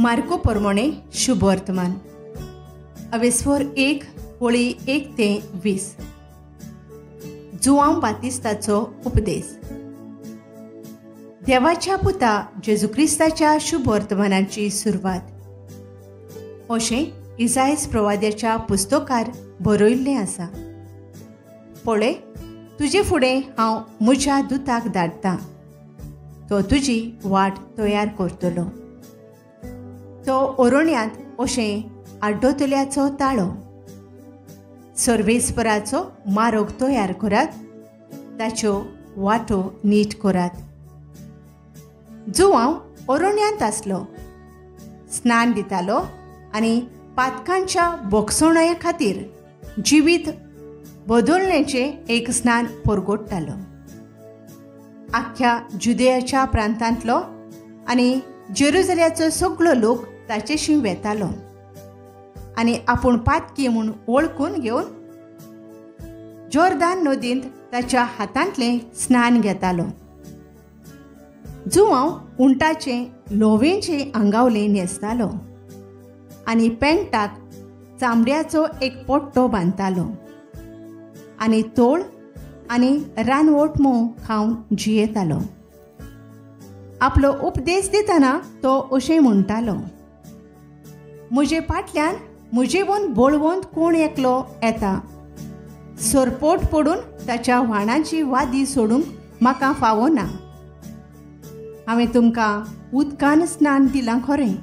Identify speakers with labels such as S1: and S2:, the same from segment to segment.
S1: Marco परमोणे शुभवर्तमान अवेस्वर 1 Holi 1 ते 20. जुआंव बातिस्ताचो उपदेश. देवाच्या पुता जेजू क्रिस्ताच्या शुभवर्तमानाची सुरवात अशें इजायस प्रवाद्याच्या पुस्तकार बरयल्लें आसा. पळय, तुजे फुडें हांव म्हज्या दुताक धाडटा, तो तुजी वाट तयार करतलो. तो ओरोण्यांत अशें आड्डोतल्याचो ताळो, सर्वेस्पराचो मारोग तयार करात, ताच्यो वाटो नीट करात. जुआंव ओरोण्यांत आसलो, स्नान दितालो आनी पातकांच्या बोगसोणया खातीर जिवीत बदलण्याचें एक स्नान परगोडटालो. आख्ख्या जुदेयाच्या प्रांतांतलो आनी जेरुजल्याचो सगळो लोक ताचेशी वेतालो आनी आपूण पातकी म्हूण वळखून घेवन जोर्दान नदींत ताच्या हातांतलें स्नान घेतालो. जुआंव उंटाचें लोवेंचें आंगावलें न्हेसतालो आनी पेंटाक चामड्याचो एक पट्टो बांदतालो आनी तोळ आनी रानवट म्होंव खावन जियेतालो. आपलो उपदेश दितना तो अशें म्हणटालो, म्हजे फाटल्यान म्हजेवन बळवंत कोण एकलो येता, सरपोट पडून ताच्या व्हाणाची वादी सोडूंक म्हाका फावो ना. हांवें तुमकां उदकान स्नान दिलां खरें,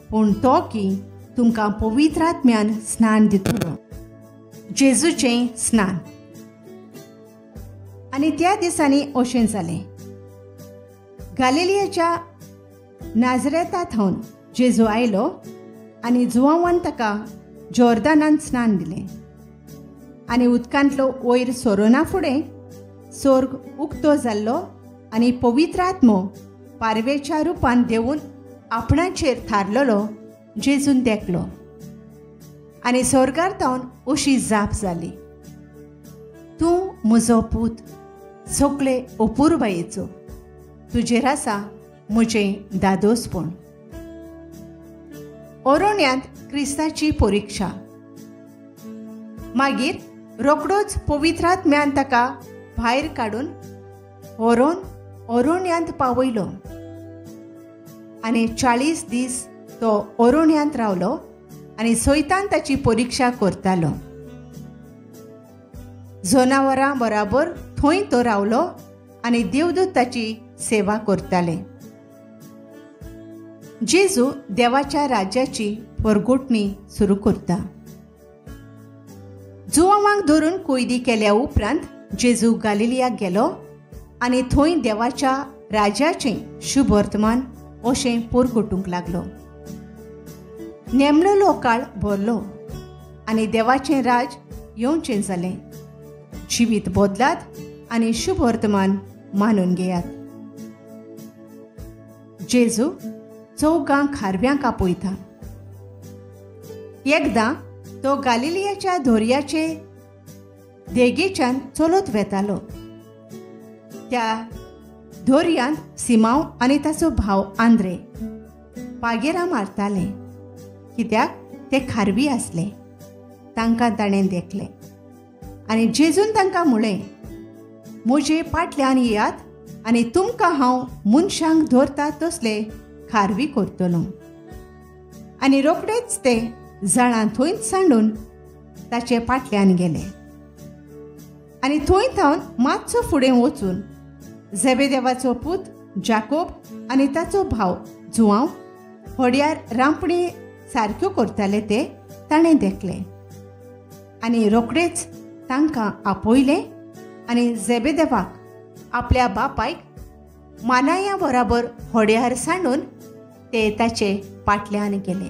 S1: पूण तो की तुमकां पवित्र आत्म्यान स्नान दितलो. जेजूचें स्नान. आनी त्या दिसांनी अशें जालें, गालिलियाच्या नाजरेता थावन जेजू आयलो आनी जुआंवान ताका जोर्दानान स्नान दिलें. आनी उदकांतलो वयर सोरोना फुडें सोर्ग उक्तो जाल्लो आनी पवित्र आत्मो पारवेच्या रुपान देवून आपणाचेर थारलेलो जेजून देखलो. आनी सोर्गार थावन अशी जाप जाली, तूं म्हजो पूत, सगळे अपुरबायेचो, तुजेर आसा म्हजें दादोसपण. ओरोण्यांत क्रिस्ताची परिक्षा. मागीर रोखडोच पवित्र आत्म्यान ताका भायर काडून व्हरोन ओरोण्यांत पावयलो आनी 40 दीस तो ओरोण्यांत रावलो आनी सैतान ताची परिक्षा करतालो. जनावरां बराबर थंय तो रावलो आनी देवदूत ताची सेवा करताले. जेजू देवाच्या राज्याची परगोटणी सुरू करता. जुआंवांक धरून कोयदी केल्या उपरांत जेजू गालिलियाक गेलो आनी थंय देवाच्या राज्याचें शुभवर्तमान अशें परगोटूंक लागलो. नेमलेलो काळ भरलो आनी देवाचें राज येवचें जालें. जिवीत बदलात आनी शुभवर्तमान मानून घेयात. जेजू चौगां खारव्यांक आपयता. एकदां तो गालिलियाच्या दोरयाचे देगेच्यान चलत वेतालो. त्या दोरयांत सिमांव आनी ताचो भाव आंद्रे पागेरां मारताले, कित्याक ते खारवी आसले. तांकां ताणें देखलें आनी जेजून तांकां म्हळें, म्हजे फाटल्यान येयात आनी तुमकां हांव मनशांक धरता तसले खारवी करतलो. आनी रोखडेच ते जाळां थंयच सांडून ताचे फाटल्यान गेले. आनी थंय थावन मातसो फुडें वचून झेबेदेवाचो पूत जाकोब आनी ताचो भाव जुआंव होड्यार रांपणी सारक्यो करताले ते ताणें देखले आनी रोखडेच तांकां आपयलें आनी झेबेदेवाक आपल्या बापायक मानाया बराबर होड्यार सांडून ते ताचे फाटल्यान गेले.